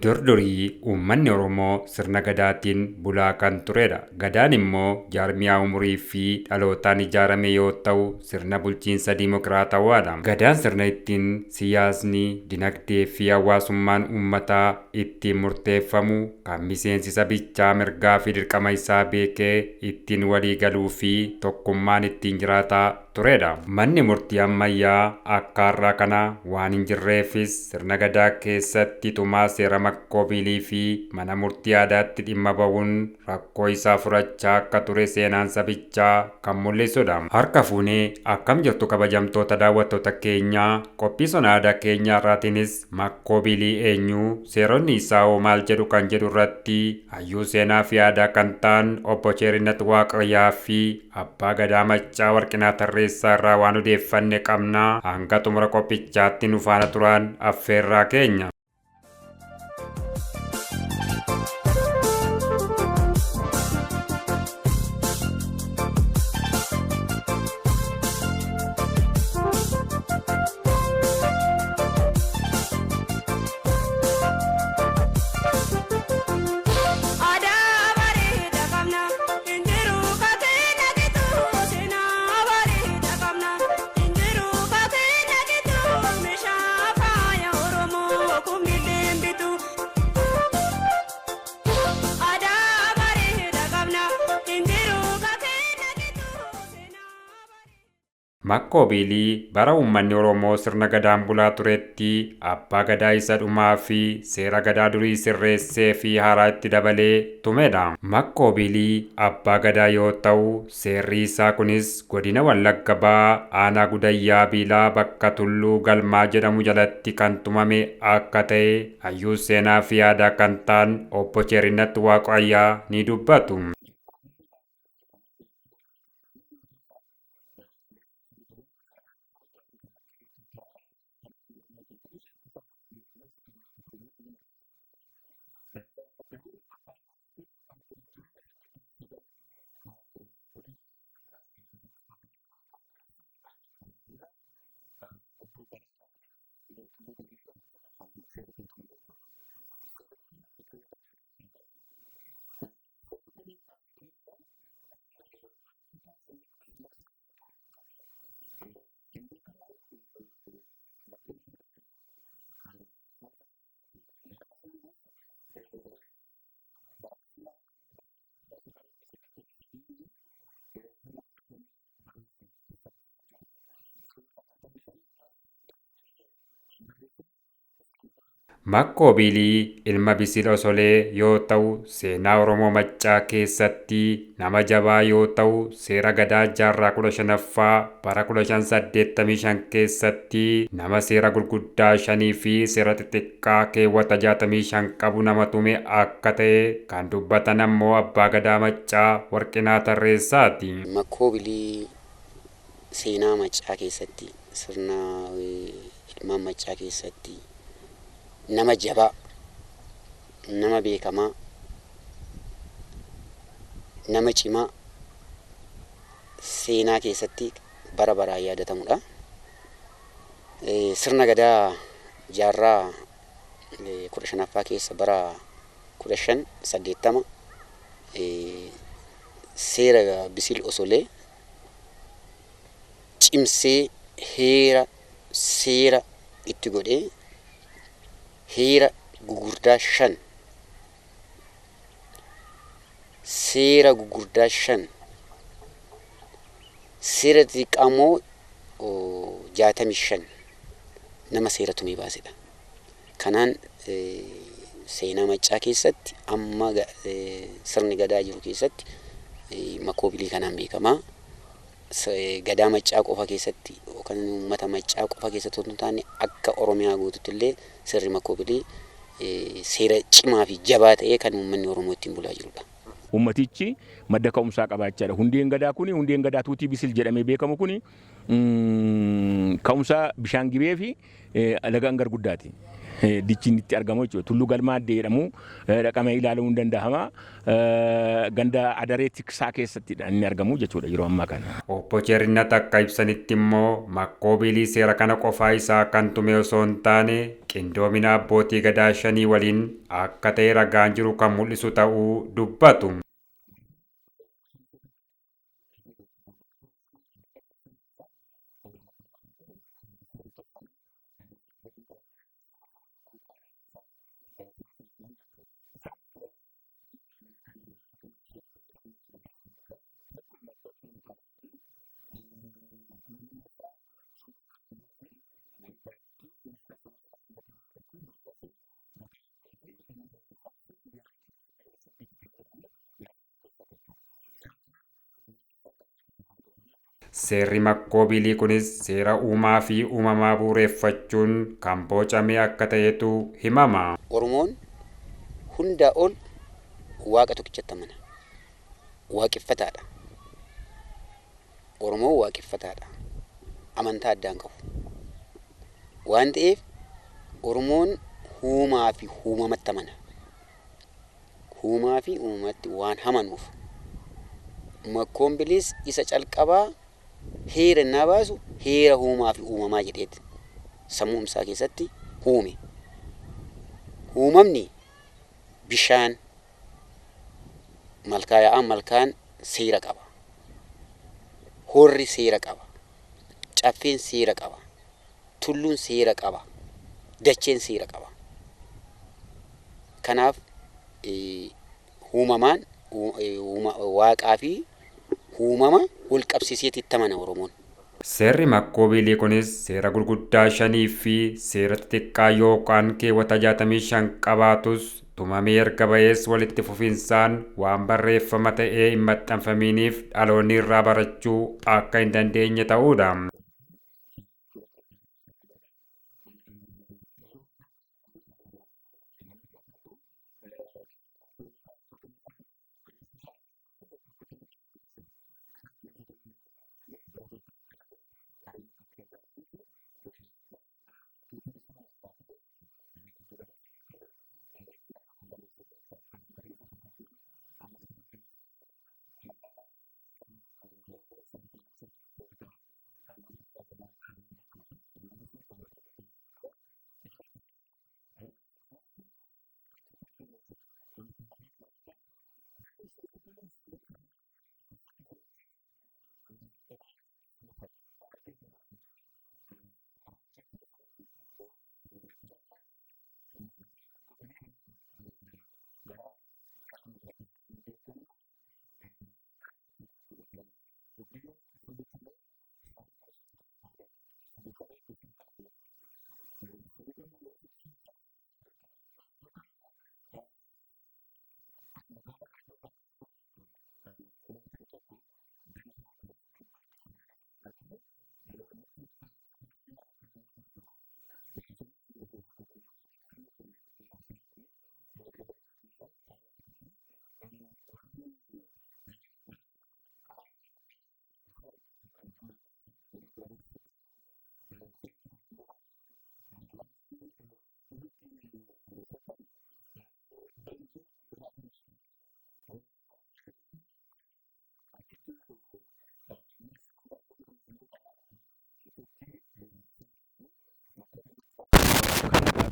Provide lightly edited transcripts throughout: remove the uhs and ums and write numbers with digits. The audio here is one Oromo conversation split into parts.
Dur durii uummanni Oromoo sirna Gadaatiin bulaa kan turedha. Gadaan immoo jaarmiyaa umurii fi dhalootaan ijaarame yoo ta'u, sirna bulchiinsa diimokiraatawaadha. Gadaan sirna ittiin siyaasni, dinagdee fi hawaasummaan uummataa ittiin murteeffamu, kan miseensi sabichaa mirgaa fi dirqama isaa beekee ittiin walii galuu fi tokkummaan ittiin jiraataa turedha. Manni murtii ammayyaa akka har'aa kana waan hin jirreefis sirna Gadaa keessatti tumaa seera makkoobilii fi mana murtii aadaatti dhimma ba'uun rakkoo isaa furachaa akka ture seenaan sabichaa kan mul'isudha. Harka fuunee akkam jirtu, kabajamtoota daawwattoota keenyaa? Qophii sona aadaa keenyaa irraatiinis makkoobilii eenyu, seeronni isaa hoo maal jedhu kan jedhu irratti hayyuu seenaa fi aadaa kan ta'an Obbo Cheerinnat Waaqayyaa fi Abbaa Gadaa Maccaa Warqinaa Tarreessaa irraa waan odeeffanne qabna. Hanga xumura qophichaatti nu faana turaan affeerraa keenya. Aadaa bareeda qabna, injiru kakeenya gitu. Seenaa bareeda qabna, injiru kakeenya gitu. Meeshaa faaya Oromoo kumilleen bitu. Aadaa bareeda qabna, injiru kakeenya gitu. Seenaa Makkoobiilii bara uummanni Oromoo sirna Gadaan bulaa turetti abbaa Gadaa isa dhumaa fi seera Gadaa durii sirreessee fi haaraa itti dabalee tumedha. Makkoobiilii abbaa Gadaa yoo ta'u, seerri isaa kunis godina Wallagga Bahaa, aanaa Gudayyaa Biilaa, bakka Tulluu Galmaa jedhamu jalatti kan tumame akka ta'e hayyuu seenaa fi aadaa kan ta'an Obbo Cheerinnat Waaqayyaa ni dubbatu. Makkoobiilii ilma Bisil Osolee yoo ta'u, seenaa Oromoo Maccaa keessatti nama jabaa yoo ta'u, seera Gadaa jaarraa 15ffaa bara 1585 keessatti nama seera gurguddaa shanii fi seera xixiqqaa keewwata 65 qabu nama tume akka ta'e kan dubbatan ammoo Abbaa Gadaa Maccaa Warqinaa Tarreessaati. Makkoobilii seenaa Maccaa keessatti, sirna ilmaan Maccaa keessatti nama jabaa, nama beekamaa, nama cimaa seenaa keessatti bara baraan yaadatamudha. Sirna Gadaa jaarraa 15ffaa keessa bara 1580 seera Bisil Osolee cimsee heera seera itti godhee, heera gugurdaa shan, seera gugurdaa shan, seera xixiqqaa immoo 65 nama seera tumee baasedha. Kanaan seenaa Maccaa keessatti, amma sirni Gadaa jiru keessatti makkoobilii kanaan beekamaa. Gadaa Maccaa qofa keessatti yookaan uummata Maccaa qofa keessatti otoo hin taane, akka Oromiyaa guututti illee seerri makkoobilii seera cimaa fi jabaa ta'ee kan uummanni Oromoo ittiin bulaa jirudha. Uummatichi madda ka'umsaa qabaachaadha. Hundeen Gadaa kuni, hundeen Gadaa Tuutii Bisil jedhamee beekamu kuni, ka'umsa bishaan Gibee fi laga Angar Guddaati. Dichiin itti argamu jechuudha. Tulluu Galmaa Addee jedhamu dhaqamee ilaaluun ni danda'ama. Ganda Adaree Tiksaa keessattidha inni argamu jechuudha yeroo ammaa kana. Obbo Cherinnat akka ibsanitti immoo Makkoobilii seera kana qofaa isaa kan tume osoo hin taane qindoomina abbootii gadaa shanii waliin akka ta'e ragaan jiru kan mul'isu ta'uu dubbatu. Seerri makkoobilii kunis seera uumaa fi uumamaa bu'uureffachuun kan bocame akka ta'etu himama. Oromoon hundaa ol waaqa tokkichatti amana. Waaqeffataadha. Oromoon waaqeffataadha. Amantaa addaan qabu. Waan ta'eef Oromoon uumaa fi uumamatti amana. Uumaa fi uumamatti waan amanuuf makkoombiliis isa calqabaa heera innaa baasu heera uumaa fi uumamaa jedheeti sammuu isaa keessatti uume. Uumamni bishaan malkaa yaa'an malkaan seera qaba. Horri seera qaba. Caffeen seera qaba. Tulluun seera qaba. Dacheen seera qaba. Kanaaf uumamaan waaqaa fi uumama wal qabsiiseeti itti amana Oromoon. Seerri makkoobilii kunis seera gurguddaa shanii fi seera xixiqqaa yookaan keewwata 65 qabaatus tumamee erga ba'ees walitti fufinsaan waan barreeffama ta'ee hin maxxanfaminiif dhaloonni irraa barachuu akka hin dandeenye ta'uudha.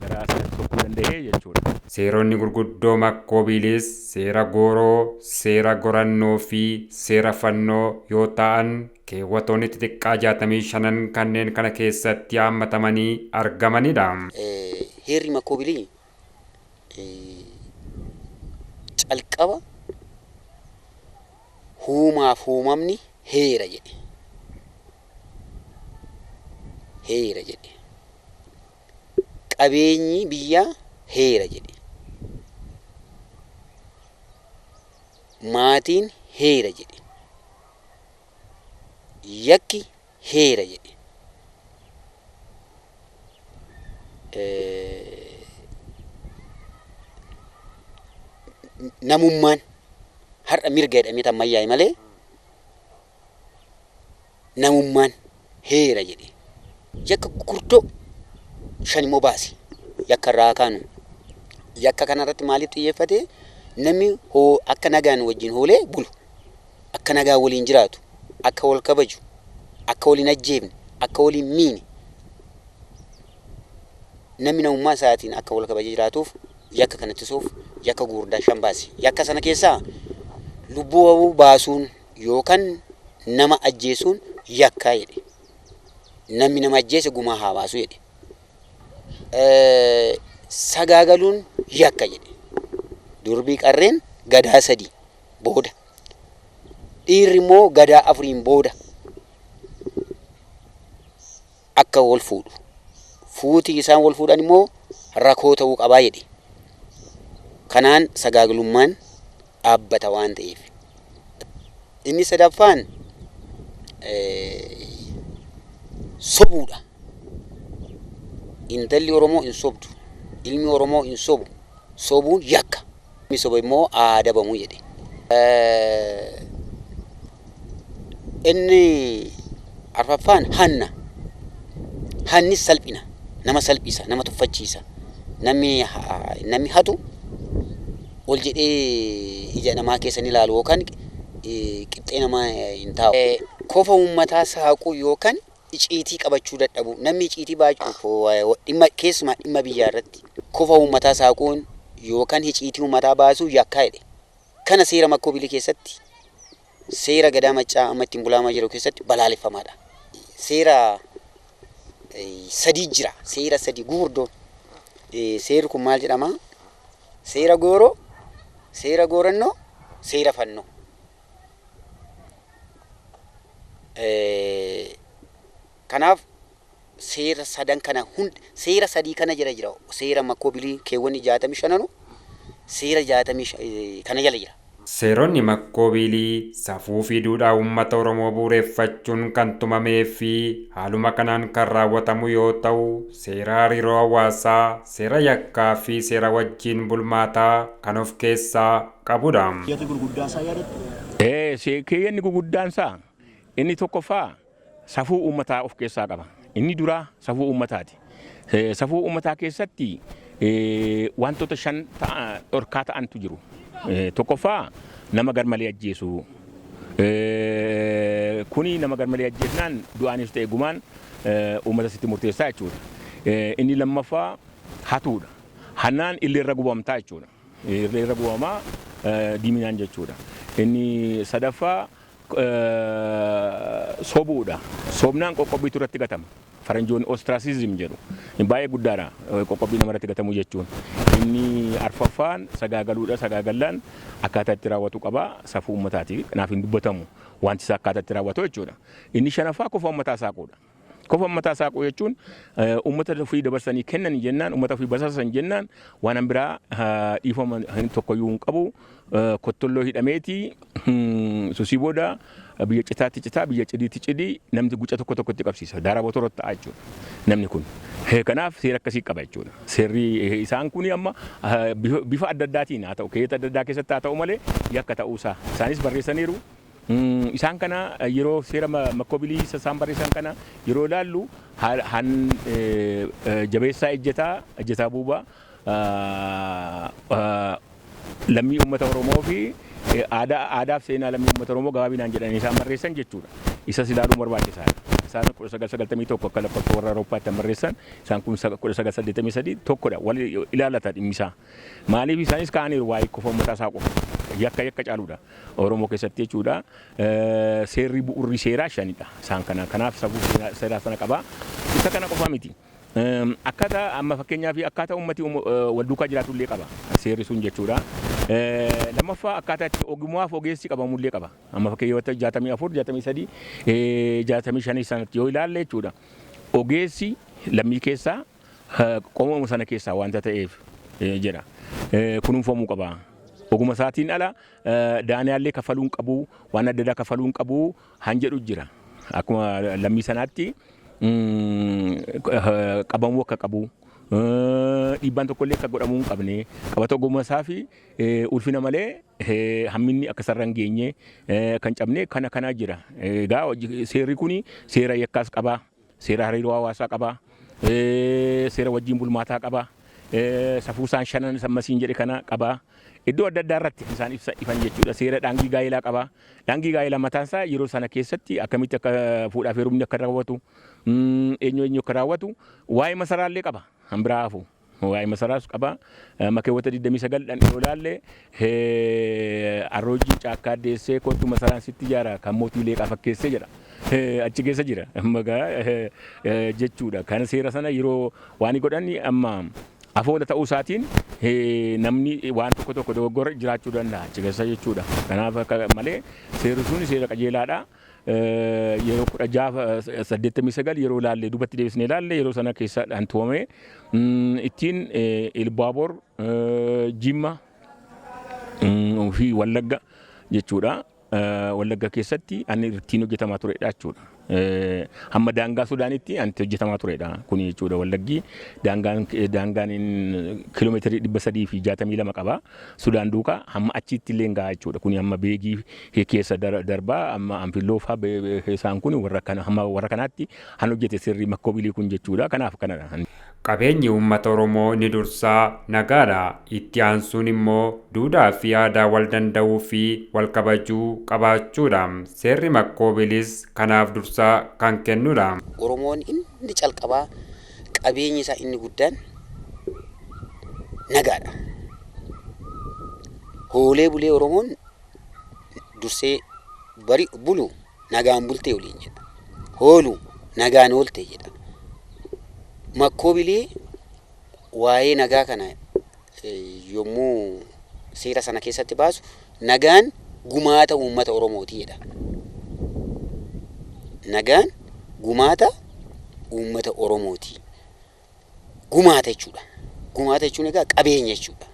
Garaa tokkuu danda'ee jechuudha. Seeronni gurguddoo makkoobiilis seera gooroo, seera gorannoo fi seera fannoo yoo ta'an keewwatoonni xixiqqaa 65 kanneen kana keessatti haammatamanii argamanidha. Heerri makkoobilii calqaba uumaaf uumamni heera jedhe. Heera jedhe. Qabeenyi biyyaa heera jedhe. Maatiin heera jedhe. Yakki heera jedhe. Namummaan har'a mirga jedhamee ammayyaa'e malee namummaan heera jedhe. Yakka gurguddoo shan immoo baase. Yakka irraa kaanu. Yakka kanarratti maaliif xiyyeeffate? Namni akka nagaan wajjin hoolee bulu, akka nagaan waliin jiraatu, akka wal kabaju, akka waliin ajjeefne, akka waliin miine, namni namummaa isaatiin akka wal kabajee jiraatuuf yakka kana ittisuuf yakka gurguddaa 5 baase. Yakka sana keessaa lubbuu baasuun yookaan nama ajjeesuun yakkaa jedhe. Namni nama ajjeese gumaa haa baasu jedhe. Sagaagaluun yakka jedhe. Durbii qarreen gadaa 3 booda. Dhiirri immoo gadaa 4 booda akka wal fuudhu. Fuutii isaan wal fuudhan immoo rakoo ta'uu qabaa jedhe. Kanaan sagaagalummaan dhaabbata waan ta'eef. Inni sadaffaan sobuudha. Intalli Oromoo hin sobdu. Ilmi Oromoo hin sobu. Sobuun yakka. Inni soba immoo adabamu jedhe. Inni arfaffaan hanna. Hannis salphina. Nama salphisa, nama tuffachiisa. Namni hatu ol jedhee ija namaa keessa ni ilaalu yookaan qixxee namaa hin taa'u. Kofa uummataa saaquu yookaan iciitii qabachuu dadhabu. Namni iciitii baachuu dhimma keessumaa dhimma biyyaa irratti kofa uummataa saaquun yookaan iciitii uummataa baasuu yakkaa jedhe. Kana seera makkoobilii keessatti seera gadaa maccaa amma ittiin bulaamaa jiru keessatti balaaleffamaadha. Seera 3 jira. Seera 3 gurguddoon. Seerri kun maal jedhama? Seera gooroo, seera goorannoo, seera fannoo. Kanaaf seera sadan kana hunda seera 3 kana jala jira. Seera makkoobilii keewwanni 65 seera 65 kana jala jira. Seeronni makkoobilii safuu fi duudhaa uummata Oromoo bu'uureffachuun kan tumamee fi haaluma kanaan kan raawwatamu yoo ta'u, seera hariiroo hawaasaa, seera yakkaa fi seera wajjin bulmaataa kan of keessaa qabudha. Keeyyata gurguddaa isaa yaadattu? Keeyyanni guguddaan isaa inni tokkoffaa safuu uummataa of keessaa qaba. Inni duraa safuu uummataati. Safuu uummataa keessatti wantoota 5 dhorkaa ta'antu jiru. Tokkoffaa nama garmalee ajjeesuu. Kuni nama garmalee ajjeesnaan du'aanis ta'e gumaan uummata sitti murteessaa jechuudha. Inni lammaffaa hatuudha. Hannaan illeerra gubamtaa jechuudha. Illeerra gubamaa diiminaan jechuudha. Inni sadaffaa sobuudha. Sobnaan qoqqobbiitu irratti gatama. Faranjoonni ostracism jedhu. Baay'ee guddaadha qoqqobbii namarratti gatamu jechuun. Inni arfaffaan sagaagaluudha. Sagaagallaan akkaataa itti raawwatu qaba. Safuu uummataati. Kanaaf hin dubbatamu. Wanti isaa akkaataa itti raawwatu jechuudha. Inni shanaffaa kofa uummataa saaquudha. Kofa uummataa saaquu jechuun uummata ofii dabarsanii kennan jennaan, uummata ofii basaasan jennaan waan biraa dhiifama tokkoyyuu hin qabu. Kottolloo hidhameeti susii booda biyya citaatti citaa, biyya cidiitti cidii, namni guca tokko tokkotti qabsiisa. Daaraa botorootti ta'a jechuudha namni kun. Kanaaf seera akkasii qaba jechuudha. Seerri isaan kun amma bifa adda addaatiin haa ta'u, keeyyata adda addaa keessatti haa ta'u malee yakka ta'uusaa isaanis barreessaniiru. Isaan kana yeroo seera makkoobilii isaan barreessan kana yeroo ilaallu han jabeessaa ejjetaa buubaa lammii uummata Oromoo fi aadaaf seenaa lammii uummata Oromoo gabaabinaan jedhanii isaan barreessan jechuudha. Isas ilaaluun barbaachisaadha. Isaan 1991 akka lakkoofsa warra Awurooppaatti barreessan, isaan kun 1983 tokkodha. Wal ilaalata dhimmisaa. Maaliif isaanis ka'aniiru waa'ee kofa uummataa isaa qofa. Yakka yakka caaluudha. Oromoo keessatti jechuudha. Seerri bu'uurri seeraa 5dha. Isaan kana kanaaf safuu seeraa sana qaba. Isa kana qofa miti. Akkaataa amma fakkeenyaaf akkaataa uummati wal duukaa jiraatu illee qaba. Seerri sun jechuudha. Lammaffaa akkaataa itti ogummaaf ogeessi qabamullee qaba. Amma fakkeenyaaf 64, 63, 65 sanatti yoo ilaalle jechuudha. Ogeessi lammii keessaa qomoo sana keessaa wanta ta'eef jedha. Kunuunfamuu qaba. Oguma isaatiin ala daaniyaallee kafaluu hin qabu, waan adda addaa kafaluu hin qabu han jedhu jira. Akkuma lammii sanaatti qabamuu akka qabu, dhiibbaan tokkollee akka godhamuu hin qabne, qabata ogummaa isaa fi ulfina malee hamminni akka sarara hin geenye kan cabne kana kana jira. Egaa seerri kun seera yakkaas qaba, seera hariiroo hawaasaa qaba, seera wajjin bulmaataa qaba. Safuu isaan shanan sammasiin jedhe kana qaba. Iddoo adda addaa irratti isaan ibsa ifan jechuudha. Seera dhaangii gaa'elaa qaba. Dhaangii gaa'elaa mataan isaa yeroo sana keessatti akkamitti akka fuudhaaf heerumni akka raawwatu, eenyu eenyu akka raawwatu, waa'ee masaraallee qaba. Han biraa hafu. Waa'ee masaraas qaba. Makeewwata 29 dhaan yoo ilaalle, arroojii caakkaa deessee kottu masaraan sitti ijaara kan mootii leeqaa fakkeessee jedha. Achi keessa jira. Magaa jechuudha. Kan seera sana yeroo waan godhan amma afoola ta'uu isaatiin namni waan tokko tokko dogoggora jiraachuu danda'a achi keessa jechuudha. Kanaaf akka malee seerri sun seera qajeelaadha. Yeroo 1689 yeroo ilaalle, duubatti deebisnee ilaalle, yeroo sana keessa dhaan tuumame ittiin Ilbaabor, Jimma fi Wallagga jechuudha. Wallagga keessatti ani ittiin hojjetamaa turedha jechuudha. Hamma daangaa Sudaanitti ani itti hojjetamaa turedha kuni jechuudha. Wallaggi daangaan kiiloomeetirii 362 qaba. Sudaan duukaa hamma achitti illee gahaa jechuudha. Kuni hamma Beegii keessa darbaa, hamma Anfilloo fa'aa, isaan kun warra kana hamma warra kanaatti han hojjete sirrii makkoobilii kun jechuudha. Kanaaf kanadha. Qabeenyi uummata Oromoo inni dursaa nagaadha. Itti aansuun immoo duudhaa fi aadaa wal danda'uu fi wal kabajuu qabaachuudha. Seerri makkoobilis kanaaf dursaa kan kennudha. Oromoon inni calqabaa qabeenyi isaa inni guddaan nagaadha. Hoolee bulee Oromoon dursee bari bulu nagaan bultee waliin jedha. Hoolu nagaan oolte jedha. Makkoobilee waa'ee nagaa kana yommuu seera sana keessatti baasu, nagaan gumaata uummata Oromooti jedha. Nagaan gumaata uummata Oromooti. Gumaata jechuudha. Gumaata jechuun egaa qabeenya jechuudha.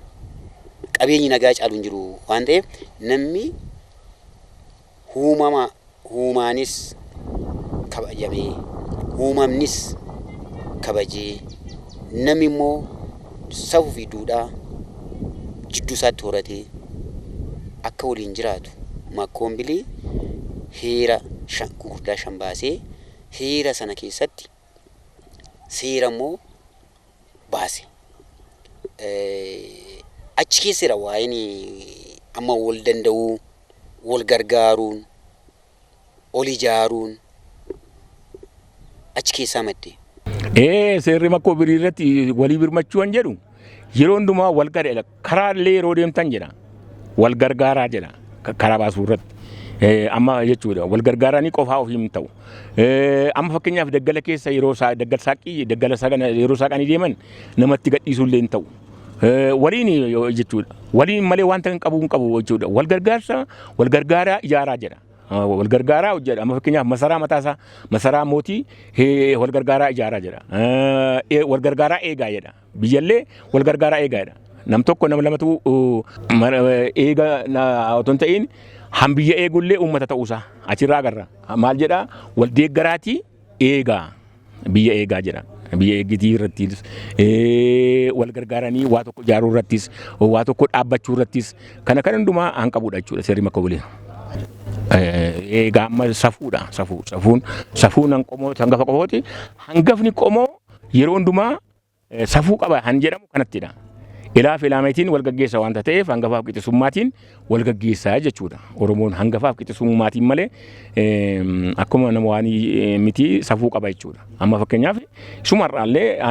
Qabeenyi nagaa caalu hin jiru waan ta'eef, namni uumama uumaanis kabajamee, uumamnis kabajee, namni immoo safuu fi duudhaa jidduu isaatti horatee akka waliin jiraatu makkoombilii heera shan gurguddaa shan baasee, heera sana keessatti seera immoo baase. Achi keessadha waa'een amma wal danda'uu, wal gargaaruun, ol ijaaruun achi keessaa madde. Seerri makkoo birii irratti walii birmachuu kan jedhu yeroo hundumaa wal gadheedha. Karaa illee yeroo deemtan jedha. Wal gargaaraa jedha karaa baasuu irratti. Amma jechuudha, wal gargaaranii qofaa ofii hin ta'u. Amma fakkeenyaaf daggala keessa yeroo daggala saaqii daggala sagana yeroo saaqanii deeman namatti gadhiisuu illee hin ta'u. Waliin jechuudha. Waliin malee wanta hin qabu hin qabu jechuudha. Wal gargaarsa, wal gargaaraa ijaaraa jedha. Wal gargaaraa hojjedha. Amma fakkeenyaaf masaraa mataasaa, masaraa mootii wal gargaaraa ijaaraa jedha. Wal gargaaraa eegaa jedha. Biyyallee wal gargaaraa eegaa jedha. Nam tokko nama lamatu eega otoo hin ta'in, han biyya eegullee uummata ta'uusaa achirraa agarra. Maal jedhaa? Wal deeggaraatii eegaa, biyya eegaa jedha. Biyya eeggitii irrattis, wal gargaaranii waa tokko ijaaruu irrattis, waa tokko dhaabbachuu irrattis, kana kan hundumaa han qabudha jechuudha seerri makkoobilee. Egaa amma safuudha, safuu safuun safuun han qomoo hangafa qofooti. Hangafni qomoo yeroo hundumaa safuu qaba han jedhamu kanattidha. Ilaa fi ilaameetiin wal gaggeessa waanta ta'eef, hangafaaf qixxisummaatiin wal gaggeessaa jechuudha. Oromoon hangafaaf qixxisummaatiin malee akkuma nama waan miti, safuu qaba jechuudha. Amma fakkeenyaaf isumarraallee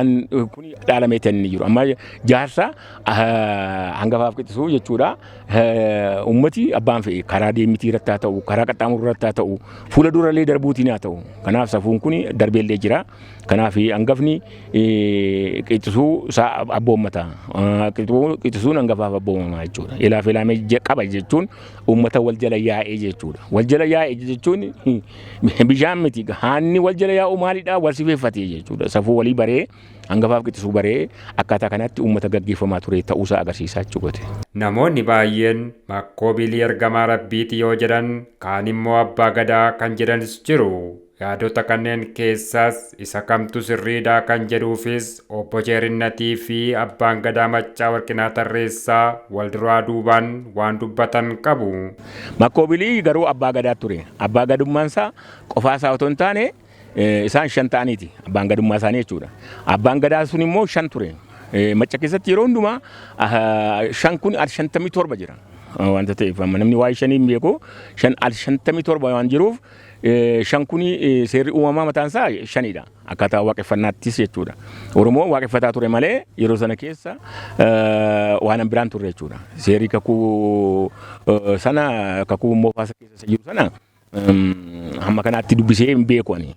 kun dhaalamee inni jiru. Amma jaarsa hangafaaf qixxisuu jechuudha. Ummati abbaan fe'e karaa deemitii irratti haa ta'u, karaa qaxxaamuru irratti haa ta'u, fuula durallee darbuutiin haa ta'u. Kanaaf safuun kun darbeellee jira. Kanaaf hangafni qixxisuu isaa abboommata. Qixxisuun hangafaaf abboomama jechuudha. Ilaa fi ilaamee qaba jechuun uummata wal jala yaa'ee jechuudha. Wal jala yaa'e jechuun bishaan miti. Haanni wal jala yaa'u maalidha? Wal sifeeffatee jechuudha. Safuu walii baree, hangafaaf qixxisuu baree, akkaataa kanatti uummata gaggeeffamaa ture ta'uusaa agarsiisaa jechuudha. Namoonni baay'een makkoobilii ergamaa rabbiiti yoo jedhan, kaan immoo abbaa gadaa kan jedhanis jiru. Yaadota kanneen keessaas isa kamtu sirriidha kan jedhuufis obbo Cheerinnatii fi abbaan gadaa Maccaa Warqinaa Tarreessaa wal duraa duubaan waan dubbatan qabu. Makkoobilii garuu abbaa gadaa ture. Abbaa gadummaan isaa qofaa isaa otoo hin taane, isaan shan ta'aniiti. Abbaan gadummaa isaanii jechuudha. Abbaan gadaa sun immoo shan ture. Macca keessatti yeroo hundumaa 5 kun al 57 jira. Wanta ta'eef amma namni waa'ee shanii hin beeku, 5 al 57 waan jiruuf, 5 kun seerri uumamaa mataan isaa shanidha. Akkaataa waaqeffannaattis jechuudha. Oromoo waaqeffataa ture malee yeroo sana keessa waan biraan turre jechuudha. Seerri kakuu sana, kakuu moofaa keessa jiru sana hamma kanaatti dubbisee hin beeku ani.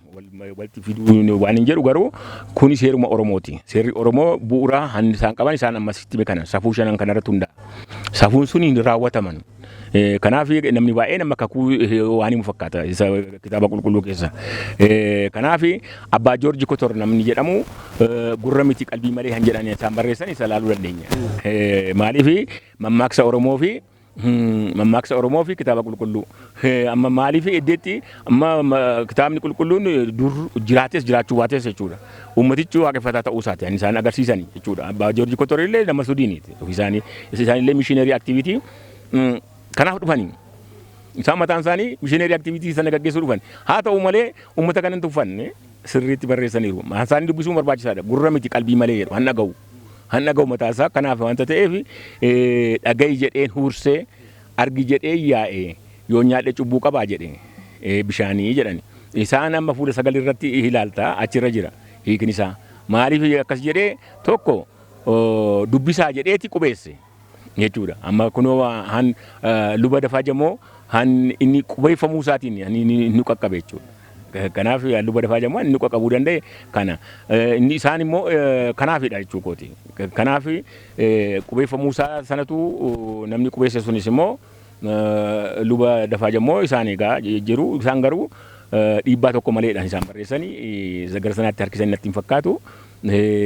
Walitti fiduu waan hin jedhu, garuu kuni seeruma Oromooti. Seerri Oromoo bu'uura isaan qaban isaan ammasitti beekan safuu shanan kanarratti hundaa'a. Safuun sun hin raawwataman. Kanaaf namni baay'een amma kakuu waan himu fakkaata isa kitaaba qulqulluu keessa. Kanaaf Abbaa Joorji Kotor namni jedhamu gurra miti qalbii malee kan jedhan isaan barreessan isa ilaaluu dandeenya. Maaliif mammaaksa Oromoo fi kitaaba qulqulluu. Amma maaliif iddeetti amma kitaabni qulqulluun dur jiraates jiraachuu baates jechuudha. Uummatichi waaqeffataa ta'uu isaati kan isaan agarsiisan jechuudha. Abbaa Joorji Kotor illee nama Sudiiniiti. Isaanillee missionary activity kanaaf dhufanii. Isaan mataan isaanii missionary activity sana gaggeessuu dhufan. Haa ta'u malee uummata kana hin tuffanne, sirriitti barreessaniiru. Isaanii dubbisuun barbaachisaadha. Gurra miti qalbii malee jedhu han dhaga'u. Han dhaga'u mataa isaa kanaaf wanta ta'eef, dhaga'i jedheen huursee, argi jedhee yaa'ee, yoo nyaadhe cubbuu qabaa jedhe bishaanii jedhani. Isaan amma fuula 9 irratti ilaalta, achirra jira hiikni isaa. Maaliif akkas jedhee? Tokko dubbisaa jedheeti qubeesse jechuudha. Amma kunoo han Luba Dafaa Jamoo han inni qubeeffamuu isaatiin inni nu qaqqabe jechuudha. Kanaaf Luba Dafaa Jamoo inni nu qaqqabuu danda'e kana. Inni isaan immoo kanaafidha jechuu kooti. Kanaaf qubeeffamuu isaa sanatu namni qubeesse sunis immoo Luba Dafaa Jamoo isaan egaa jiru. Isaan garuu dhiibbaa tokko maleedhaan isaan barreessanii gara sanaatti harkisan natti hin fakkaatu.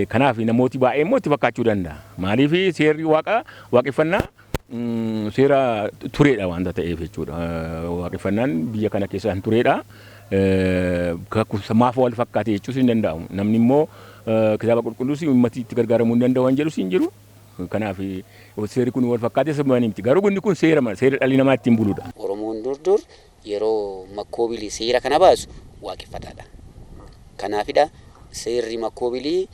Kanaaf namooti baay'ee immoo itti fakkaachuu danda'a. Maaliif seerri waaqa waaqeffannaa seera tureedha waanta ta'eef jechuudha. Waaqeffannaan biyya kana keessa kan tureedha. Maaf wal fakkaate jechuus hin danda'amu. Namni immoo kitaaba qulqulluus uummati itti gargaaramuu hin danda'u waan jedhus hin jiru. Kanaaf seerri kun wal fakkaate sababa miti. Garuu inni kun seera seera dhalli namaa ittiin buludha. Oromoon dur dur yeroo makkoobilii seera kana baasu waaqeffataadha. Kanaafidha seerri makkoobilii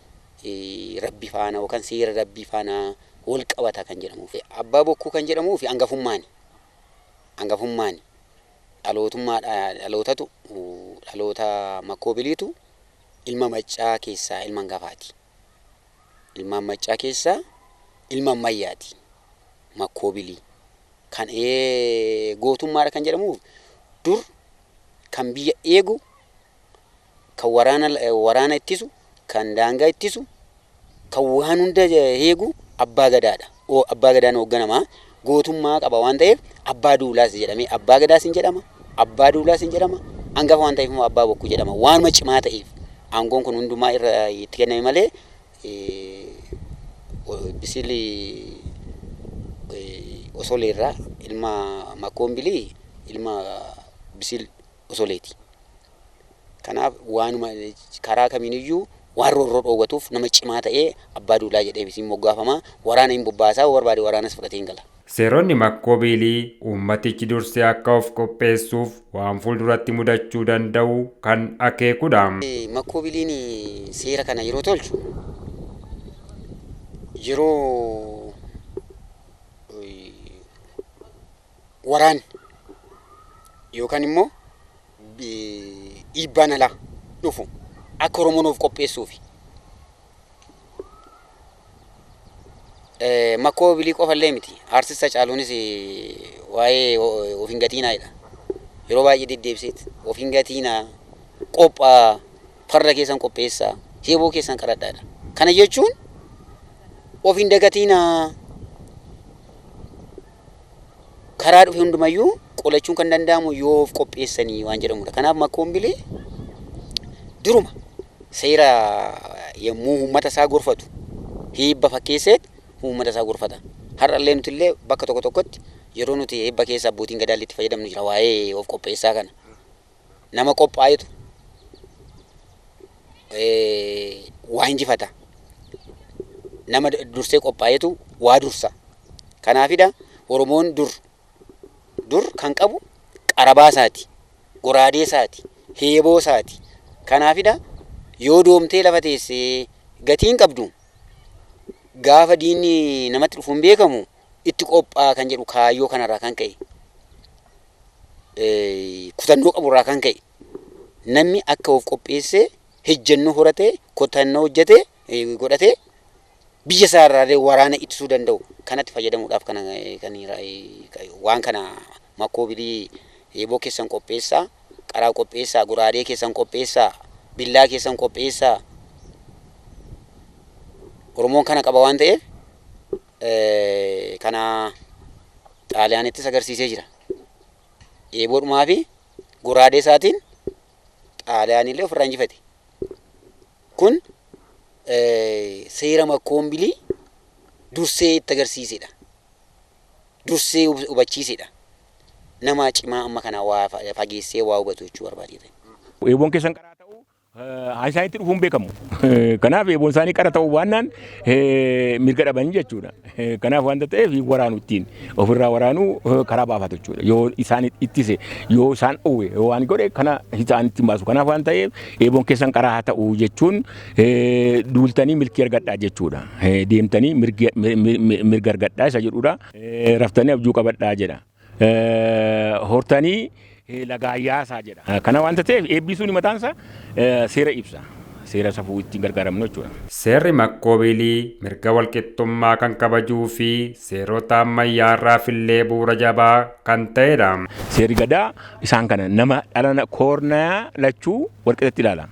rabbi faana yookaan seera rabbii faana wal qabata kan jedhamuuf. Abbaa Bokkuu kan jedhamuuf hangafummaani. Hangafummaani. Dhalootummaadha, dhalootatu dhaloota makkoobiliitu ilma Maccaa keessaa ilma hangafaati. Ilmaan Maccaa keessaa ilma ammayyaati. Makkoobilii. Kan gootummaadha kan jedhamuuf dur kan biyya eegu, kan waraana ittisu, kan daangaa ittisu, kan waan hunda eegu abbaa gadaadha. Abbaa gadaan hoogganamaa gootummaa qaba waan ta'eef abbaa duulaas jedhamee, abbaa gadaas hin jedhama, abbaa duulaas hin jedhama, hangafa waan ta'eef immoo abbaa Bokkuu jedhama. Waanuma cimaa ta'eef aangoon kun hundumaa irra itti kenname malee Bisilii Osoleerraa ilma Makkoombilii ilma Bisil Osoleeti. Kanaaf waanuma karaa kamiiniyyuu waan roorroo dhoowwatuuf nama cimaa ta'ee abbaa duulaa jedhee isin moggaafama. Waraana hin bobbaasaa, barbaade waraanas fudhatee hin gala. Seeronni makkoobiilii uummatichi dursee akka of qopheessuuf waan fuulduratti mudachuu danda'u kan akeekudha. Makkoobiliin seera kana yeroo tolchu yeroo waraanni yookaan immoo dhiibbaan alaa dhufu akka Oromoon of qopheessuufi. Makkoobilii qofa illee miti. Aartist Hacaaluunis waa'ee of hin gatiinaa jedha. Yeroo baay'ee deddeebiseet of hin gatiinaa, qophaa, farda keessan qopheessaa, heeboo keessan qaradhaadha. Kana jechuun of hin dagatiinaa, karaa dhufe hundumayyuu qolachuun kan danda'amu yoo of qopheessanii waan jedhamudha. Kanaaf Makkoombilee duruma seera yommuu uummata isaa gorfatu hiibba fakkeesseet uummata isaa gorfata. Har'allee nuti illee bakka tokko tokkotti yeroo nuti eebba keessa abbootiin gadaallee itti fayyadamnu jira waa'ee of qopheessaa kana. Nama qophaa'etu waa injifata. Nama dursee qophaa'etu waa dursa. Kanaafidha Oromoon dur dur kan qabu qarabaa isaati, goraadee isaati, heeboo isaati. Kanaafidha yoo doomtee lafa teessee gatiin qabdu Gaafa diinni namatti dhufuun beekamu itti qophaa'a kan jedhu kaayyoo kanarraa kan ka'e, kutannoo qaburraa kan ka'e, namni akka of qopheessee hejjennoo horatee kutannoo hojjetee godhatee biyya isaarraa waraana ittisuu danda'u kanatti fayyadamuudhaaf kana kan waan kana makkoobilii eeboo keessan qopheessaa, qaraa qopheessaa, goraadee keessan qopheessaa, billaa keessan qopheessaa. Oromoon kana qaba waan ta'eef kana Xaaliyaanittis agarsiisee jira. Eeboodhumaa fi goraadee isaatiin Xaaliyaanillee ofirraa injifate. Kun seera makkoombilii dursee itti agarsiisedha. Dursee hubachiisedha. Nama cimaa amma kana waa fageessee waa hubatu jechuu barbaadeeta. Eeboon keessan qaraa ta'uu isaanitti dhufuun beekamu. Kanaaf eeboon isaanii qara ta'uu baannaan mirga dhabanii jechuudha. Kanaaf wanta ta'eef waraanu ittiin ofirraa waraanuu karaa baafatu jechuudha. Yoo isaan ittise, yoo isaan dhowwe, yoo waan godhe kana isaan ittiin baasu. Kanaaf waan ta'eef eeboon keessan qaraa haa ta'u jechuun duultanii milkii argadhaa jechuudha. Deemtanii mirga argadhaa isa jedhudha. Raftanii abjuu qabadhaa jedha. Hortanii lagaa yaasaa jedha. Kana wanta ta'eef eebbisuun mataan isaa seera ibsa. Seera safuu ittiin gargaaramnu jechuudha. Seerri makkoobilii mirga walqixxummaa kan kabajuu fi seerota ammayyaarraaf illee bu'uura jabaa kan ta'edha. Seerri gadaa isaan kana nama dhala koornaa lachuu walqixatti ilaala.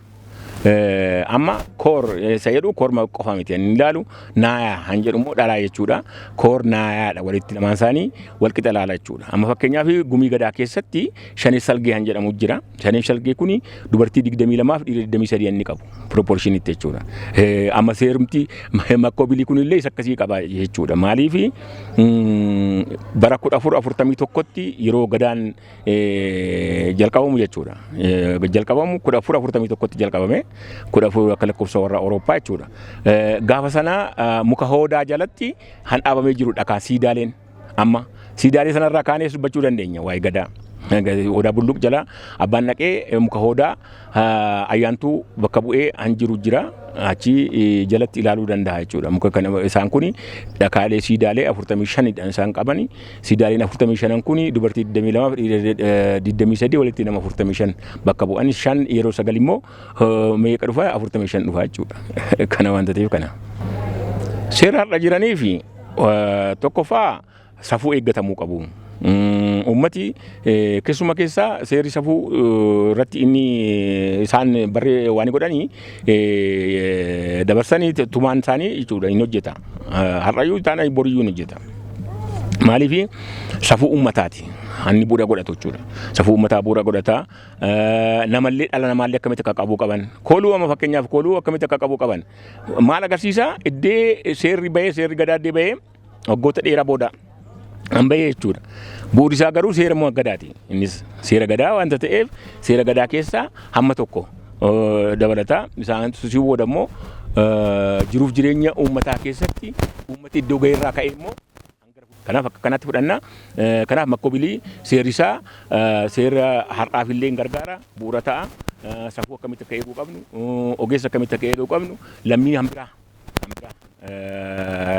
Amma koor isa jedhu koorma qofa miti inni ilaalu, naayaa han jedhu immoo dhalaa jechuudha. Koor naayaadha, walitti lamaan isaanii walqixa ilaala jechuudha. Amma fakkeenyaaf gumii gadaa keessatti shanee salgee han jedhamu jira. Shanee salgee kuni dubartii 22 fi dhiira 23 inni qabu proportionitti jechuudha. Amma seerumti makkoobilii kunillee isa akkasii qaba jechuudha. Maaliif bara 1441tti yeroo gadaan jalqabamu jechuudha. Jalqabamu 1441tti jalqabame, 14 akka lakkoofsa warra Awurooppaa jechuudha. Gaafa sana muka hoodaa jalatti han dhaabamee jiru dhakaa siidaaleen, amma siidaalee sanarraa kaanee dubbachuu dandeenya waa'ee gadaa. Odaa Bulluq jala abbaan dhaqee muka hoodaa ayyaantuu bakka bu'ee han jiru jira, achi jalatti ilaaluu danda'a jechuudha. Muka kana isaan kuni dhakaalee siidaalee 45dha isaan qabani. Siidaaleen 45 kuni dubartii 22 fi dhiira 23 walitti nama 45 bakka bu'an, shan yeroo sagal immoo meeqa dhufa? 45 dhufa jechuudha. Kana waanta ta'eef kana. Seera har'a jiranii fi tokkoffaa safuu eeggatamuu qabu. Uummati keessuma keessaa seerri safuu irratti inni isaan barree waan godhanii dabarsanii tumaan isaanii jechuudha hin hojjeta. Har'ayyuu taana boriyyuu hin hojjeta. Maaliif safuu uummataati. Hanni bu'uura godhatu jechuudha. Safuu uummataa bu'uura godhata. Namallee dhala namaallee akkamitti akka qabuu qaban. Kooluu amma fakkeenyaaf kooluu akkamitti akka qabuu qaban. Maal agarsiisa? Iddee seerri bahee, seerri gadaa iddee bahee waggoota dheeraa booda an bahee jechuudha. Bu'uurri isaa garuu seera gadaati. Innis seera gadaa waanta ta'eef seera gadaa keessaa hamma tokko dabalata. Isaan susii booda immoo jiruuf jireenya uummataa keessatti uummati iddoo ga'eerraa ka'ee immoo kanaaf akka kanatti fudhanna. Kanaaf makkoobilii seerri isaa seera har'aaf illee hin gargaara, bu'uura ta'a. Safuu akkamitti akka eeguu qabnu, ogeessa akkamitti akka eeguu qabnu, lammii hambiraa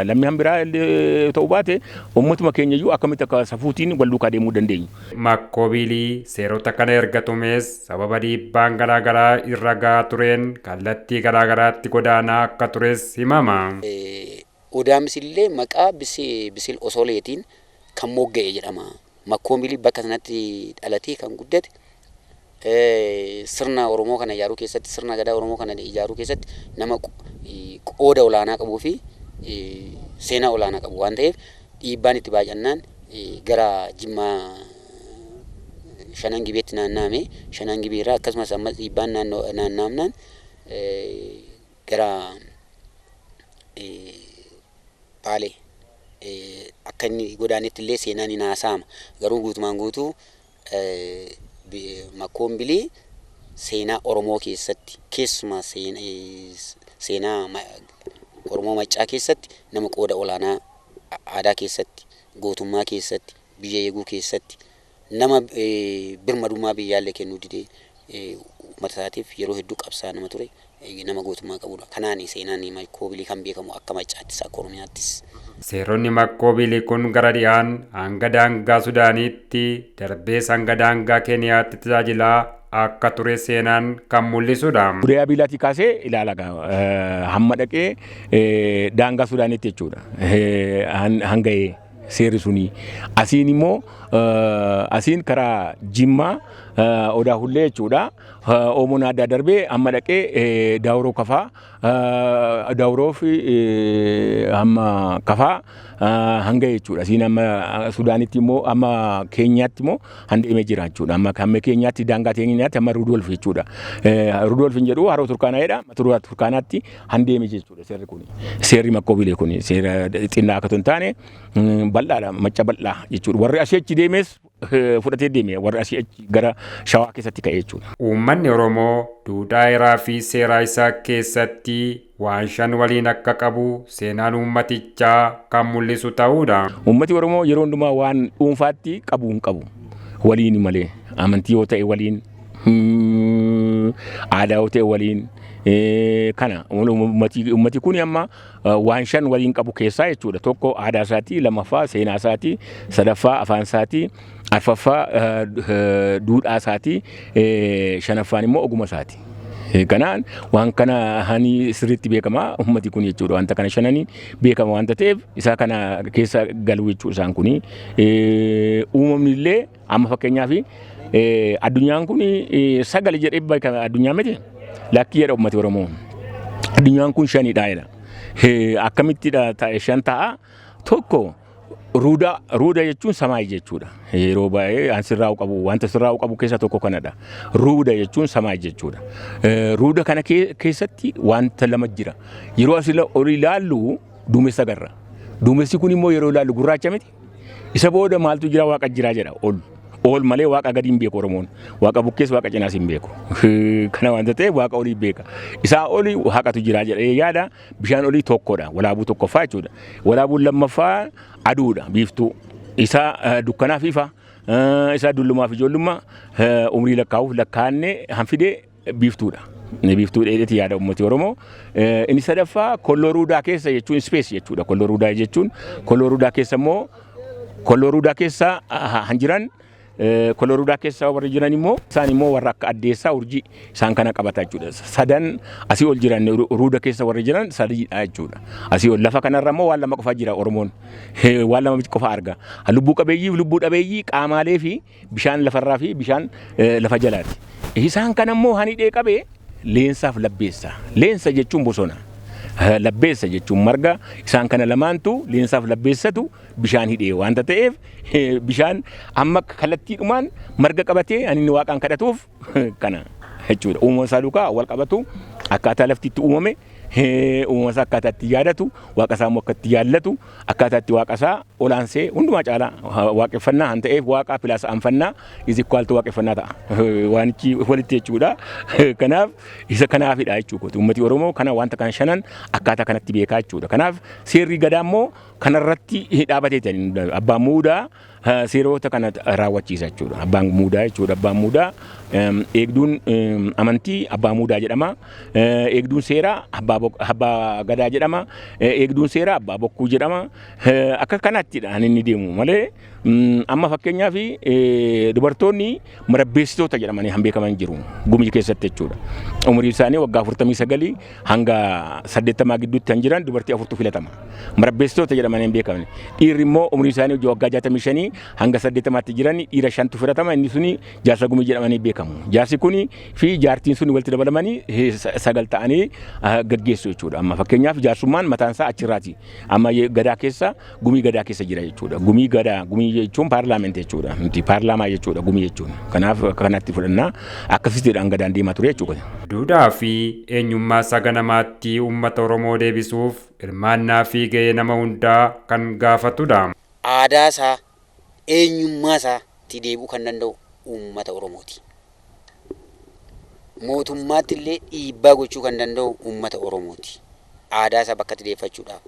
lammii hambiraa illee ta'uu baate uummatuma keenya iyyuu akkamitti akka safuutiin wal duukaa deemuu dandeenyu. Makkoobilii seerota kana erga tumees sababa dhiibbaan garaagaraa irra gahaa tureen kallattii garaagaraatti godaanaa akka tures himama. Odaa Misillee maqaa Bisil Osoleetiin kan mogga'e jedhama. Makkoobilii bakka sanatti dhalatee kan guddate, sirna Oromoo kana ijaaruu keessatti, sirna gadaa Oromoo kana ijaaruu keessatti nama qooda olaanaa qabuu fi seenaa olaanaa qabu waan ta'eef dhiibbaan itti baay'annaan gara Jimmaa Shanan Gibeetti naanna'ame. Shanan Gibeerraa akkasumas ammas dhiibbaan naanna'amnaan gara Baalee akka inni godaanetti illee seenaan hin haasa'ama. Garuu guutumaan guutuu Makkoombilii seenaa Oromoo keessatti, keessumaa seenaa Oromoo Maccaa keessatti nama qooda olaanaa aadaa keessatti, gootummaa keessatti, biyya eeguu keessatti nama birmadummaa biyyaallee kennuu didee uummata isaatiif yeroo hedduu qabsaa nama ture. Nama gootummaa qabudha. Kanaan seenaan Makkoobilii kan beekamu akka Maccaattis akka Oromiyaattis. Seeronni Makkoobilii kun gara dhiyaan hanga daangaa Sudaaniitti darbees hanga daangaa Keeniyaatti tajaajilaa akka ture seenaan kan mul'isudha. Guddaa Biilaatii kaasee ilaala hamma dhaqee daangaa Sudaaniitti jechuudha. Hanga'ee seerri suni. Asiin immoo asiin karaa Jimmaa Odaa Hullee jechuudha. Oomoon addaa darbee hamma dhaqee Daawuroo Kafaa, Daawuroo fi hamma Kafaa hanga jechuudha. Asiin amma Sudaanitti immoo amma Keenyaatti immoo handeemee jira jechuudha. Amma hamma Keenyaatti, daangaa Keenyaatti hamma Rudolf jechuudha. Rudolf hin jedhu, Haroo Turkaanaa jedha. Haroo Turkaanaatti handeeme jechuudha seerri kun. Seerri Makkoobilee kun seera xinnaa akka hin taane bal'aadha, macca bal'aa jechuudha. Warri asii achi deemes fudhatee deeme, warri asii achi gara Shawaa keessatti ka'e jechuudha. Uummanni Oromoo duudhaa heeraa fi seeraa isaa keessatti waan shan waliin akka qabu seenaan uummatichaa kan mul'isu ta'uudha. Uummati Oromoo yeroo hundumaa waan dhuunfaatti qabu hin qabu. Waliin malee, amantii yoo ta'e waliin, aadaa yoo ta'e waliin, kana uummati kun amma waan shan waliin qabu keessaa jechuudha. Tokko aadaa isaatii, lammaffaa seenaa isaatii, sadaffaa afaan isaatii, arfaffaa duudhaa isaatii, shanaffaan immoo ogummaa isaati. Kanaan waan kana hani sirriitti beekama uummati kun jechuudha. Wanta kana shananiin beekama wanta ta'eef isaa kana keessa galu jechuudha isaan kuni. Uumamni illee amma fakkeenyaaf addunyaan kun sagal jedhee beekama addunyaa miti, lakkii jedha uummati Oromoo. Addunyaan kun shanidha jedha. Akkamittidha ta'e shan ta'a? Tokko ruuda, ruuda jechuun samaayii jechuudha. Yeroo baay'ee an sirraa'u qabu, wanta sirraa'u qabu keessaa tokko kanadha. Ruuda jechuun samaayii jechuudha. Ruuda kana keessatti wanta lama jira. Yeroo asii ol ilaallu duumessa agarra. Duumessi kun immoo yeroo ilaallu gurraacha miti. Isa booda maaltu jira? Waaqa jira jedha ol. Ol malee waaqa gadi hin beeku Oromoon. Waaqa bukkees waaqa cinaas hin beeku. Kana wanta ta'eef waaqa olii beeka. Isaa olii waaqatu jira jedhee yaada. Bishaan olii tokkodha. Walaabuu tokkoffaa jechuudha. Walaabuun lammaffaa aduudha, biiftuu. Isaa dukkanaaf ifa. Isaa dullumaaf ijoollummaa, umrii lakkaa'uuf lakkaa'annee hanfidee biiftuudha. Biiftuu dheedheeti yaada uummati Oromoo. Inni sadaffaa kolloo ruudaa keessa jechuun space jechuudha. Kolloo ruudaa jechuun kolloo ruudaa keessa immoo kolloo ruudaa keessa han jiran, kolloo ruudaa keessa warri jiran immoo isaan immoo warra akka addeessaa, urjii isaan kana qabata jechuudha. Sadan asii ol jiran, ruuda keessa warri jiran sadiidha jechuudha. Asii ol lafa kanarra immoo waan lama qofa jira Oromoon. Waan lama qofa arga. Lubbuu qabeeyyii fi lubbuu dhabeeyyii, qaamaalee fi bishaan lafarraa fi bishaan lafa jalaati. Isaan kana immoo hanidhee qabee leensaaf labbeessa. Leensa jechuun bosona. Labbeessa jechuun marga. Isaan kana lamaantu, leensaaf labbeessatu bishaan hidhee waanta ta'eef, bishaan amma kallattiidhumaan marga qabatee ani inni waaqaan kadhatuuf kana jechuudha. Uumama isaa duukaa wal qabatu, akkaataa lafti itti uumame, uumama isaa akkaataa itti yaadatu, waaqa isaa immoo akka itti yaallatu, akkaataa itti waaqa isaa olaansee hundumaa caalaa waaqeffannaa han ta'eef, waaqa plus anfannaa is equal to waaqeffannaa ta'a. Waanichi walitti jechuudha. Kanaaf isa kanaafidha jechuudha. Uummati Oromoo kana wanta kana shanan akkaataa kanatti beekaa jechuudha. Kanaaf seerri gadaa immoo kanarratti dhaabatee abbaan muudaa seerota kana raawwachiisa jechuudha. Abbaan muudaa jechuudha. Abbaan muudaa, eegduun amantii abbaa muudaa jedhama. Eegduun seeraa abbaa gadaa jedhama. Eegduun seeraa abbaa bokkuu jedhama. Akka kanattidha kan inni deemu malee, amma fakkeenyaaf dubartoonni marabbeessitoota jedhamanii han beekaman jiru gumii keessatti jechuudha. Umurii isaanii waggaa 49 hanga 80 gidduutti kan jiran dubartii afurtu filatama. Marabbeessitoota jedhamanii hin beekaman. Dhiirri immoo umurii isaanii waggaa 65 hanga 80tti jiran dhiira shantu filatama, inni suni jaarsa gumii jedhamanii beekamu. Jaarsi kuni fi jaartiin suni walitti dabalamanii sagal ta'anii gaggeessu jechuudha. Amma fakkeenyaaf jaarsummaan mataan isaa achirraati. Amma gadaa keessa, gumii gadaa keessa jira jechuudha. Gumii gadaa, gumii jechuun paarlaamentii jechuudha. Nuti paarlaamaa jechuudha gumii jechuun. Kanaaf akka kanatti fudhannaa, akkasittiidhaan gadaan deemaa ture jechuudha. Duudhaa fi eenyummaa isaa ganamaatti uummata Oromoo deebisuuf hirmaannaa fi gahee nama hundaa kan gaafatudha. Aadaa isaa, eenyummaa isaatti deebi'uu kan danda'u uummata Oromooti. Mootummaatti illee dhiibbaa gochuu kan danda'u uummata Oromooti. Aadaa isaa bakkatti deeffachuudhaaf.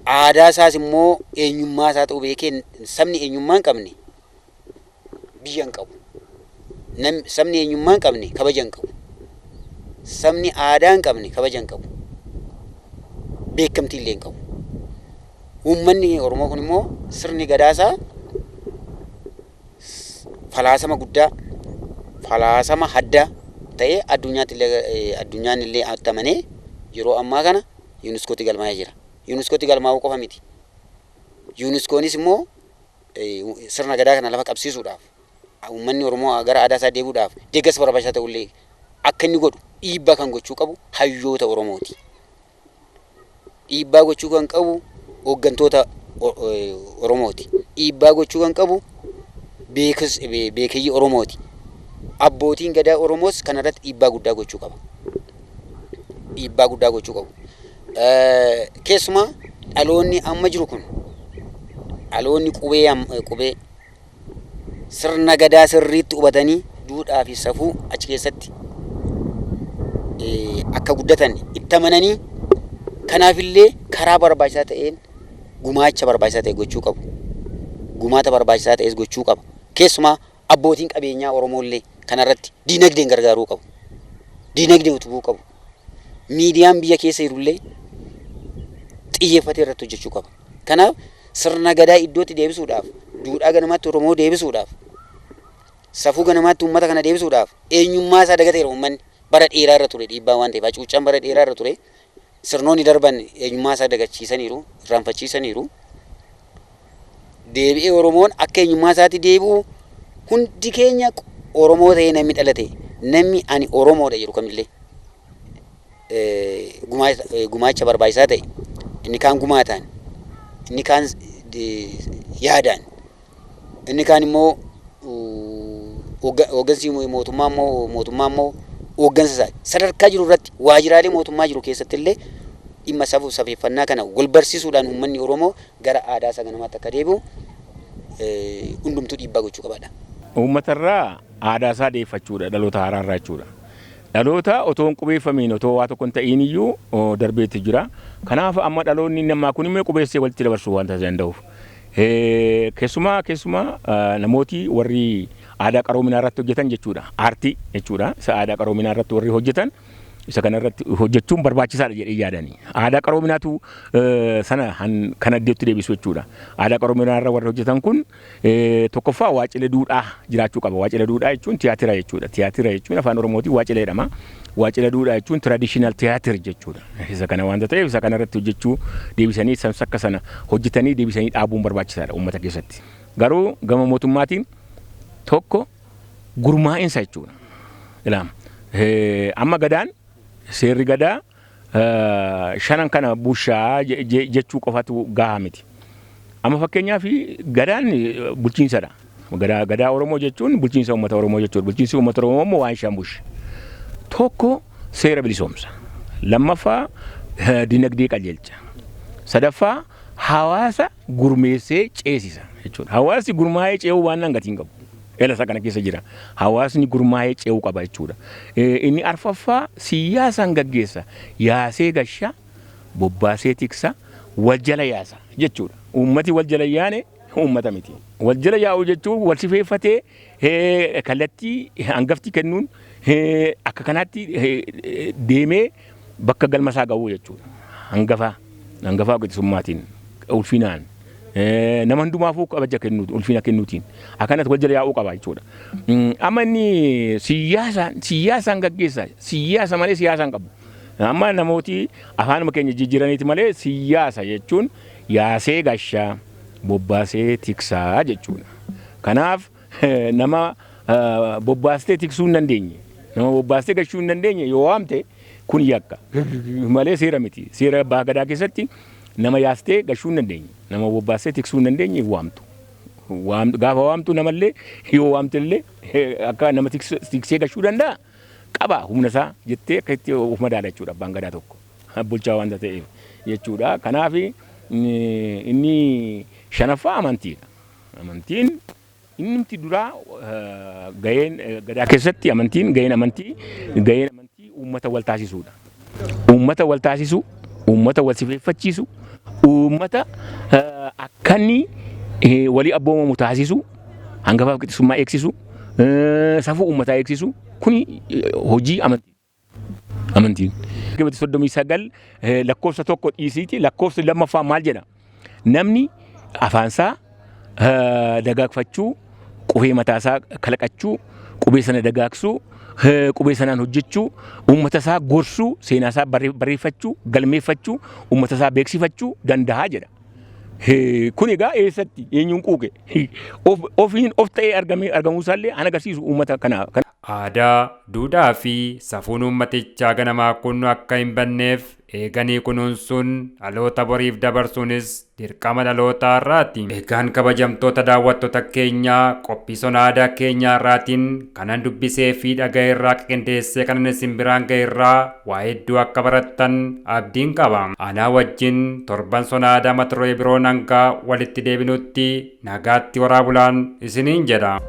Aadaa isaas immoo eenyummaa isaa ta'uu beekee, sabni eenyummaa hin qabne biyya hin qabu. Sabni eenyummaa hin qabne kabaja hin qabu. Sabni aadaa hin qabne kabaja hin qabu. Beekamtii illee hin qabu. Uummanni Oromoo kun immoo sirni gadaasaa falaasama guddaa, falaasama haddaa ta'ee addunyaatti illee addunyaan illee amanee yeroo ammaa kana yuuniskootti galmaa'ee jira. Yuuniskootti galmaa'uu qofa miti. Yuuniskoonis immoo sirna gadaa kana lafa qabsiisuudhaaf, uummanni Oromoo gara aadaa isaa deebi'uudhaaf deeggarsa barbaachisaa ta'ullee akka inni godhu dhiibbaa kan gochuu qabu hayyoota Oromooti. Dhiibbaa gochuu kan qabu hooggantoota Oromooti. Dhiibbaa gochuu kan qabu beekeyyii Oromooti. Abbootiin gadaa Oromoos kanarratti dhiibbaa guddaa gochuu qaba. Dhiibbaa guddaa gochuu qabu. Keessumaa dhaloonni amma jiru kun, dhaloonni qubee sirna gadaa sirriitti hubatanii duudhaa fi safuu achi keessatti akka guddatan itti amananii, kanaafillee karaa barbaachisaa ta'een gumaacha barbaachisaa ta'e gochuu qabu. Gumaata barbaachisaa ta'es gochuu qaba. Keessumaa abbootiin qabeenyaa Oromoollee kanarratti diinagdeen gargaaruu qabu. Diinagdee utubuu qabu. Miidiyaan biyya keessa jirullee xiyyeeffatee irratti hojjechuu qaba. Kanaaf sirna gadaa iddootti deebisuudhaaf, duudhaa ganamaatti Oromoo deebisuudhaaf, safuu ganamaatti uummata kana deebisuudhaaf, eenyummaa isaa dagateera uummanni bara dheeraa irra ture dhiibbaa waan ta'eef, hacuuccaan bara dheeraa irra ture, sirnoonni darban eenyummaa isaa dagachiisaniiru, irraanfachiisaniiru. Deebi'ee Oromoon akka eenyummaa isaatti deebi'u hundi keenya Oromoo ta'ee namni dhalate, namni ani Oromoodha jedhu kamillee gumaacha barbaachisaa ta'e, inni kaan gumaataan, inni kaan yaadaan, inni kaan immoo hooggansi mootummaa immoo hooggansa isaa sadarkaa jiru irratti waajjiraalee mootummaa jiru keessatti illee dhimma safuu safeeffannaa kana wal barsiisuudhaan uummanni Oromoo gara aadaa isaa ganamaatti akka deebi'u hundumtuu dhiibbaa gochuu qabaadha. Uummatarraa aadaa isaa deeffachuudha, dhaloota haaraarraa jechuudha. Dhaloota otoo hin qubeeffamiin, otoo waa tokko hin ta'iin iyyuu darbeetti jira. Kanaaf amma dhaloonni namaa kun immoo qubeessee walitti dabarsuu waan danda'uuf. Keessumaa namooti warri aadaa qaroominaa irratti hojjetan jechuudha. Aartii jechuudha. Isa aadaa qaroominaa irratti warri hojjetan isa kana irratti hojjechuun barbaachisaadha jedhee yaadani. Aadaa qaroominaatu sana kan iddootti deebisu jechuudha. Aadaa qaroominaa irra warri hojjetan kun tokkoffaa waacila duudhaa jiraachuu qaba. Waacila duudhaa jechuun tiyaatira jechuudha. Tiyaatira jechuun afaan Oromootiin waacila jedhama. Waacila duudhaa jechuun traditional theatre jechuudha. Isa kana waanta ta'eef isa kana irratti hojjechuu, deebisanii akka sana hojjetanii deebisanii dhaabuun barbaachisaadha uummata keessatti. Garuu gama mootummaatiin tokko gurmaa'insa jechuudha. Ilaama. Amma gadaan, seerri gadaa shanan kana bushaa jechuu qofatu gahaa miti. Amma fakkeenyaaf gadaan bulchiinsadha. Gadaa Oromoo jechuun bulchiinsa uummata Oromoo jechuudha. Bulchiinsi uummata Oromoo immoo waan shan busha. Tokko seera bilisoomsa. Lammaffaa dinagdee qajeelcha. Sadaffaa hawaasa gurmeessee ceesisa jechuudha. Hawaasni gurmaa'ee ce'uu waan gatii hin qabu. Ela isa kana keessa jira. Hawaasni gurmaa'ee ce'uu qaba jechuudha. Inni arfaffaa siyaasaan gaggeessa. Yaasee gasha, bobbaasee tiksa, wal jala yaasa jechuudha. Uummati wal jala yaane uummata miti. Wal jala yaa'u jechuun wal sifeeffatee kallattii hangafti kennuun akka kanaatti deemee bakka galma isaa ga'uu jechuudha. Hangafaa qixxummaatiin, ulfinaan, nama hundumaafuu kabaja kennuutiin, ulfina kennuutiin akkanatti wal jala yaa'uu qaba jechuudha. Amma inni siyaasaan gaggeessa, siyaasa malee siyaasa hin qabu. Amma namooti afaanuma keenya jijjiiraniiti malee siyaasa jechuun yaasee gashaa, bobbaasee tiksaa jechuudha. Kanaaf nama bobbaastee tiksuu hin dandeenye, nama bobbaastee gashuu hin dandeenye yoo waamte kun yakka malee seera miti. Seera abbaa gadaa keessatti nama yaastee gashuu hin dandeenye, nama bobbaastee tiksuu hin dandeenye hin waamtu. Gaafa waamtu namallee yoo waamte illee akka nama tiksee gashuu danda'a qaba humna isaa jettee akka itti of madaala jechuudha abbaan gadaa tokko bulchaa waanta ta'eef jechuudha. Kanaaf inni shanaffaa amantiidha. Amantiin inni duraa gaheen gadaa keessatti amantiin gaheen amantii gaheen amantii uummata wal taasisuudha. Uummata wal taasisu, uummata wal sifeeffachiisu, uummata akka inni walii abboomamu taasisu, hangafaaf qixxummaa eegsisu, safuu uummataa eegsisu, kuni hojii amantii. Amantiin. Keewwata 39 lakkoofsa 1 dhiisiiti lakkoofsi lammaffaa maal jedha? Namni afaansaa dagaagfachuu, qubee mataasaa kalaqachuu, qubee sana dagaagsuu, qubee sanaan hojjechuu, uummata isaa gorsuu, seenaa isaa barreeffachuu, galmeeffachuu, uummata isaa beeksifachuu danda'a jedha. Kun egaa eessatti eenyuun quuqe? Ofiin of ta'ee argamee argamuu isaallee an agarsiisu uummata kana. Aadaa, duudhaa fi safuun uummatichaa ganamaa kun akka hin banneef eeganii kunuunsuun dhaloota boriif dabarsuunis dirqama dhaloota har'aati. Egaan kabajamtoota daawwattoota keenyaa, qophii sona aadaa keenyaa irraatiin kanan dubbisee fi dhaga'e irraa qindeessee kanan isin biraan ga'e irraa waa hedduu akka barattan abdiin qaba. Anaa wajjin torban sona aadaa mata duree biroon hanga walitti deebinutti nagaatti horaa bulaan isiniin jedha.